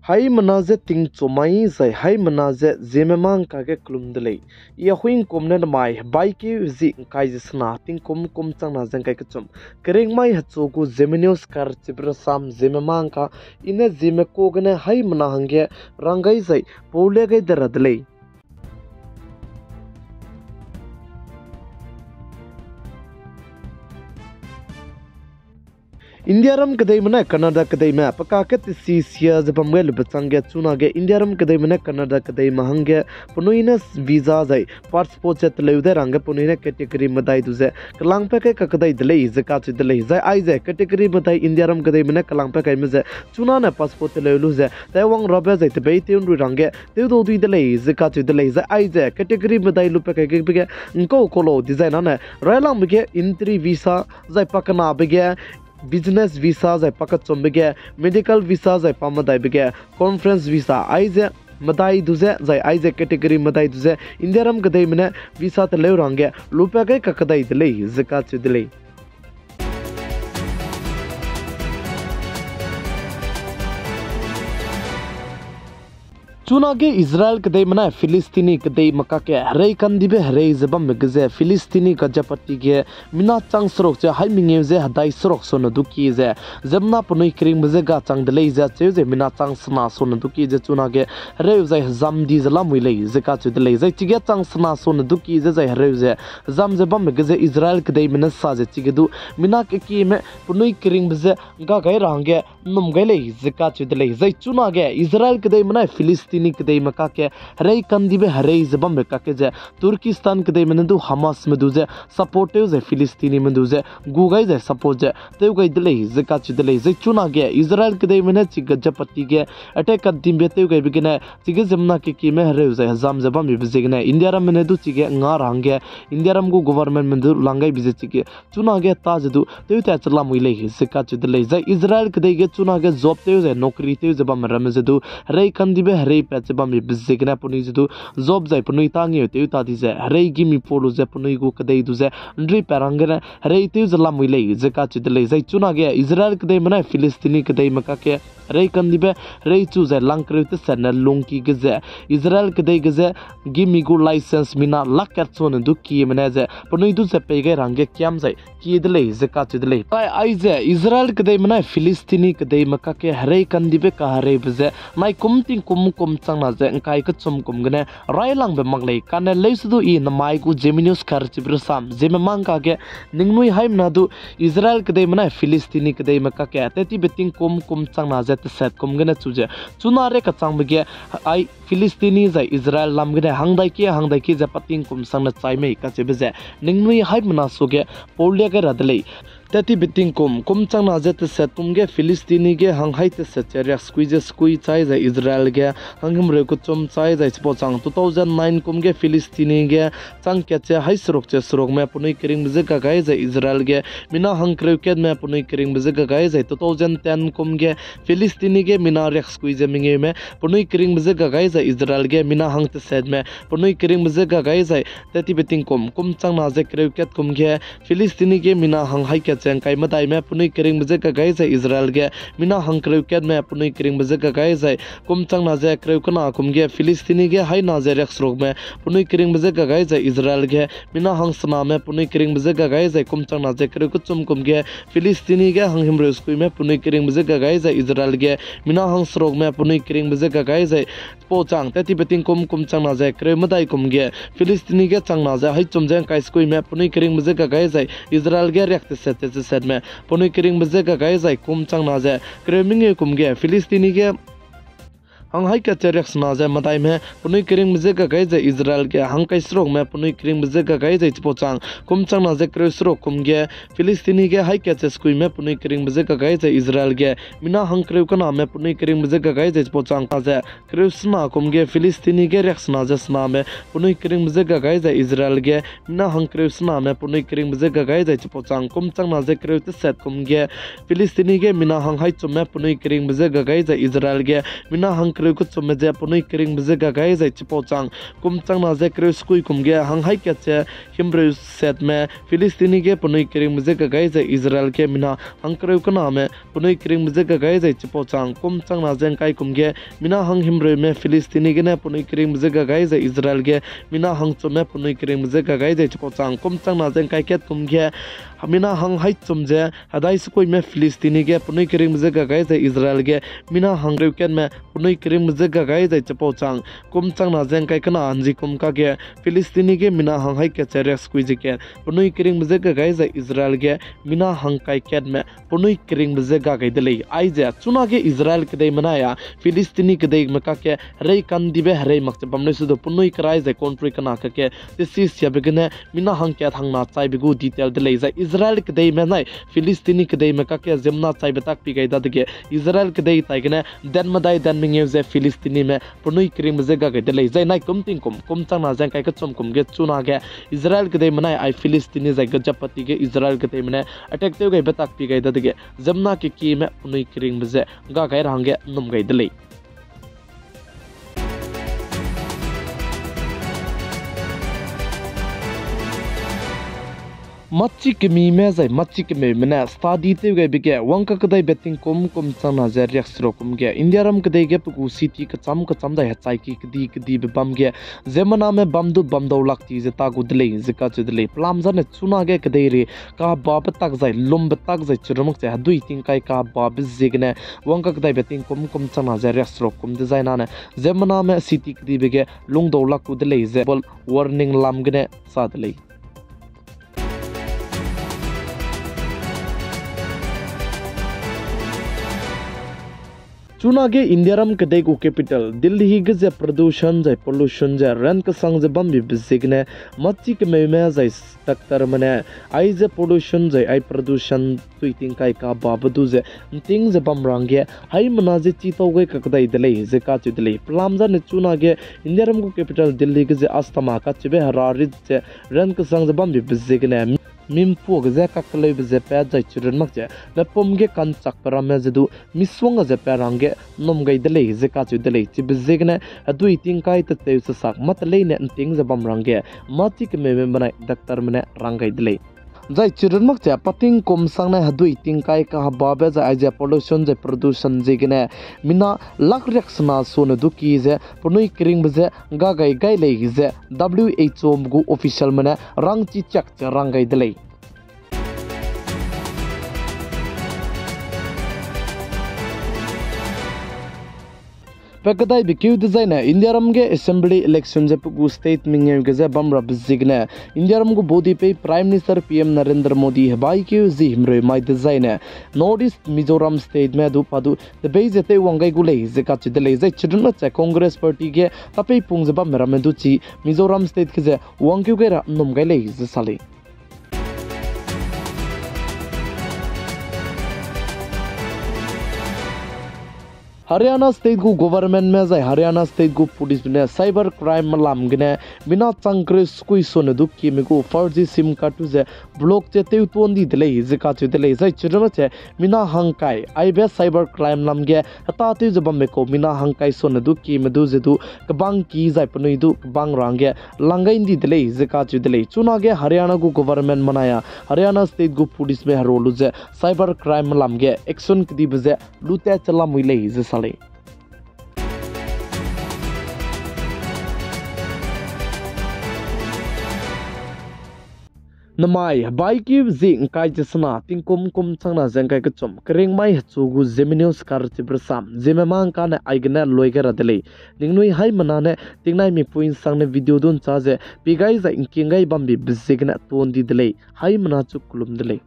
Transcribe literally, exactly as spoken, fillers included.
Haimena je tingchu mai zai haimena je Zeme mangka ge kelum de lei. I a huingkum ne namai hebaikeu zi ngkai ze sena tingkum kum changna ze ngkai kechum. Keringmai hechu gu Zeme News karchibe rasam Zeme mangka, i ne Zeme ka gene haimena hangge rang gai zai paulia gai de ra de lei. Indiaram kedeime ne Canada kedeime pe kakge tesi sia ze bam gai lube changge chunage Indiaram kedeime ne Canada kedeime hangge penui ne visa zai passport ze teleu dai ra hangge penui ne category medai du ze kelangpat kai kakdai de lei ze kacheu de lei. Zai aize category medai Indiaram kedeime ne kelangpat kaime ze chunane passport teleu lu ze taiwang rabe zai tebeitew nrui ra hangge tewdau dui de lei ze kacheu de lei. Zai aize category medai lupat kai gebe ge ngkau kau lau dizai nane railangbe ge entry visa zai pakenabe ge business visa zai pakechumbe ge, medical visa zai pamedaibe ge, conference visa aize medai du ze, zai aize category medai du ze, Indiaram kedeime ne visa teleu ra hangge lupat kai kakdai de lei ze kacheu de lei. Chunage Israel kedeime ne Philistini kedeime kakge herei kandibe herei ze bambe ge ze Philistini Gaza Patti ge mina chang seruk ze hai mengeu ze hedai seruk sone du kie ze, ziemmena penui keringbe je ga chang de lei ze acheu ze mina chang sena sone du kie ze chunage hereu zai hezam di ze lamui lei ze kacheu de lei. Zai chige chang sena sone du kie ze zai hereu ze hezam ze bambe ge ze Israel kedeime ne sa ze chige du mina kekieme penui keringbe je ga gai ra hangge nnum gai lei ze kacheu de lei. Zai chunage Israel kedeime ne Philistini kedeime kakge herei kandibe herei ze bambe kakge ze Turkistan kedeime ne du Hamasme du ze support tew zai Philistinime du ze gu gai zai support ze tew gai de lei ze kacheu de lei. Zai chunage Israel kedeime ne chi Gaza Patti ge attack kandibe tew gaibe gene chige ziemmena kekieme hereu zai hezam ze bambe ziegene Indiaramme ne du chige nga ra hangge Indiaram gu governmentme du lang gaibe ze chige chunage ta ze du tewtat che lamui lei ze kacheu de lei. Zai Israel kedei ge chunage job tew zai nokri tew ze bamme ramme ze du herei kandibe herei pat ze bambe ziegene penui ze du job zai penui ta ngeu tew ta di ze herei gimi pa lu ze penui gu kedei du ze nri pat ra hangge ne herei tew ze lamui lei ze kacheu de lei. Zai chunage Israel kedeime ne Philistini kedeime kakge herei kandibe herei chu zai langkereu teset ne lungki ge ze Israel kedei ge ze gimi gu license mina lak kat sone du kieme ne ze penui du ze pei gai ra hangge kiam zai kie de lei ze kacheu de lei. Zai aize Israel kedeime ne Philistini kedeime kakge herei kandibe kahereibe ze naikum tingkum kum changna ze ngkai kechum kum gene railangbe mak lei. Kane leuse du i namai gu Zeme News karchibe rasam Zeme mangka ge ningnui haimena du Israel kedeime ne Philistini kedeime kakge tattibe tingkum kum changna ze teset kum gene chu ze chuna re kachangbe ge ai Philistini zai Israel lam gene hangdai kie hangdai kie ze pa tingkum sangne chai mei kacheube ze ningnui haimena suage paulia gai ra de lei. Tattibe tingkum kum changna ze teset kum ge Philistini ge hanghai teset ze riaksekui ze sekui chai zai Israel ge hanghimreu kechum chai zai chipau chang two thousand nine kum ge Philistini ge chang kat ze hai seruk ze serukme penui keringbe je gagai zai Israel ge mina hangkereu katme penui keringbe je gagai zai two thousand ten kum ge Philistini ge mina riaksekui ze mengeume penui keringbe je gagai zai Israel ge mina hangtesetme penui keringbe je gagai zai tattibe tingkum kum changna ze kereu kat kum ge Philistini ge mina hanghai kat ze ngkai medaime penui keringbe je gagai zai Israel ge mina hangkereu katme penui keringbe je gagai zai kum changna ze kereu kena kum ge Philistini ge haina ze riakserukme penui keringbe je gagai zai Israel ge mina hangsename penui keringbe je gagai zai kum changna ze kereu kechum kum ge Philistini ge hanghimreu sekuime penui keringbe je gagai zai Israel ge mina hangserukme penui keringbe je gagai zai chipau chang tattibe tingkum kum changna ze kereu medai kum ge Philistini ge changna ze haichum ze ngkai sekuime penui keringbe je gagai zai Israel ge riakteset ze tesetme penui keringbe je gagai zai kum changna ze kereu mengeu kum ge Philistini ge hanghai kat ze riaksena ze medaime penui keringbe je gagai zai Israel ge hangkai serukme penui keringbe je gagai zai chipau chang kum changna ze kereu seruk kum ge Philistini ge hai kat ze sekuime penui keringbe je gagai zai Israel ge mina hangkereu kename penui keringbe je gagai zai chipau chang ze kereu sena kum ge Philistini ge riaksena ze sename penui keringbe je gagai zai Israel ge mina hangkereu sename penui keringbe je gagai zai chipau chang kum changna ze kereu teset kum ge Philistini ge mina hanghaichumme penui keringbe je gagai zai Israel ge mina hang kereu kechumme ze penui keringbe je ga gai zai chipau chang kum changna ze kereu sekui kum ge hang haî kat ze himreu setme Philistine ge penui keringbe je ga gai zai Israel ge mina hang kereu kename penui keringbe je ga gai zai chipau chang kum changna ze ngkai kum ge mina hang himreume Philistine gene penui keringbe je ga gai zai Israel ge mina hang chumme penui keringbe je ga gai zai chipau chang kum changna ze ngkai kat kum ge mina hang haî chum ze hedai sekuime Philistine ge penui keringbe je ga gai zai Israel ge mina hang reu katme penui keringbe je ga gai zai chipau chang kum changna ze ngkai kena nzi kum kage Philistine ge mina hang haî kat ze riak sekui ze kat penui keringbe je ga gai zai Israel ge mina hang kai katme penui keringbe je ga gai de lei. Aize chunage Israel kedeime nai a Philistine kedeime kakge herei kandibe herei mak ze bam lei se du penui kerai zai country kena kakge tesi siabe gene mina hang kat hangna chaibe gu detail de lei. Zai Israel kedeime nai Philistine kedeime kakge ziemmena chaibe tak pi gai dadege Israel kedei tai gene dan medai dan mengeu ze Philistineme penui keringbe je ga gai de lei. Zai nai kum tingkum kum changna ze ngkai kechum kum ge chunage Israel kedeime nai ai Philistine zai Gaza Patti ge Israel kedeime ne attack tew gaibe tak pi gai dadege ziemmena kekieme penui keringbe je ga gai ra hangge nnum gai de lei. Machi kemime zai machi kemeume ne study tew gaibe ge wang kakedaibe tingkum kum changna ze riak seruk kum ge Indiaram kedei ge pe gu city kecham kecham dai hechaiki kedi kedibe bam ge ziemmename bam du bam dau lak ti ze ta gu de lei ze kacheu de lei. Pelam zane chunage kedeirei kahebabe tak zai lumbe tak zai chirun mak ze hedui tingkai kahebabe ziegene wang kakedaibe tingkum kum changna ze riak seruk kum dezainane ziemmename city kedibe ge lungdau lak gu de lei ze warning lam gene sa de lei. Chunage Indiaram kedei gu capital Delhi ge ze pollution zai pollution ze ran kesang ze bambibe ziegene machi kemeume zai doctorme ne aize pollution zai ai pollution tui tingkai kahebabe du ze nting ze bam ra hangge haimena ze chitau gai kakdai de lei ze kacheu de lei. Pelam zane chunage Indiaram gu capital Delhi ge ze asthma kacheube herarit ze ran kesang ze bambibe ziegene mimpuage ze kakeleube ze pat zai chirun mak ze mepum ge kanchakbe ramme ze du misongga ze pat ra hangge nnum gai de lei ze kacheu de lei. Chibe ziegene hedui tingkai teteu sesak mâ teleine nting ze bam ra hangge machi kemeume benai doctorme ne rang gai de lei. Zai chirun mak ze pa tingkum sangne hedui tingkai kahebabe zai aize pollution zai pollution ziegene mina lak riaksena sone du ki ze penui keringbe je ga gai gai lei ze W H O gu officialme ne rangchi chak ze rang gai de lei. Pe kedaibe keu dezaine Indiaram ge assembly election ze pe gu state mengeu ge ze bamrabe ziegene Indiaram gu body pei Prime Minister P M Narendra Modi hebaikeu zi himreu mai dezaine North East Mizoram stateme du pa du debei ze teiwang gai gu lei ze kacheu de lei. Zai chirun mak ze Congress Party ge tapeipung ze bamme ramme du chi Mizoram state ge ze wangkeu gai ra nnum gai lei ze sa lei. Haryana state gu governmentme zai Haryana state gu policeme ne cyber crimeme lam gene mina chang kereu sekui sone du kime gu four G sim card du ze block ze tewtuan di de lei ze kacheu de lei. Zai chirun mak ze mina hangkai aibe cyber crime lam ge hetatew ze bamme kau mina hangkai sone du kime du ze du kebang ki zai penui du kebang ra hangge lang gai ndi de lei ze kacheu de lei. Chunage Haryana gu governmentme nai a Haryana state gu policeme hero lu ze cyber crimeme lam ge action kedibe ze lutat che lamui lei ze sa lei. Namai hebaikeu zi ngkai ze sena tingkum kum changna ze ngkai kechum keringmai hechu gu Zeme News karchibe rasam Zeme mangkane aigene lui gai ra de lei. Ningnui haimena ne tingnaimipui nsangne video du nchâ ze pi gai zai ngking gai bambibe ziegene tuan di de lei. Haimena chu kelum de lei.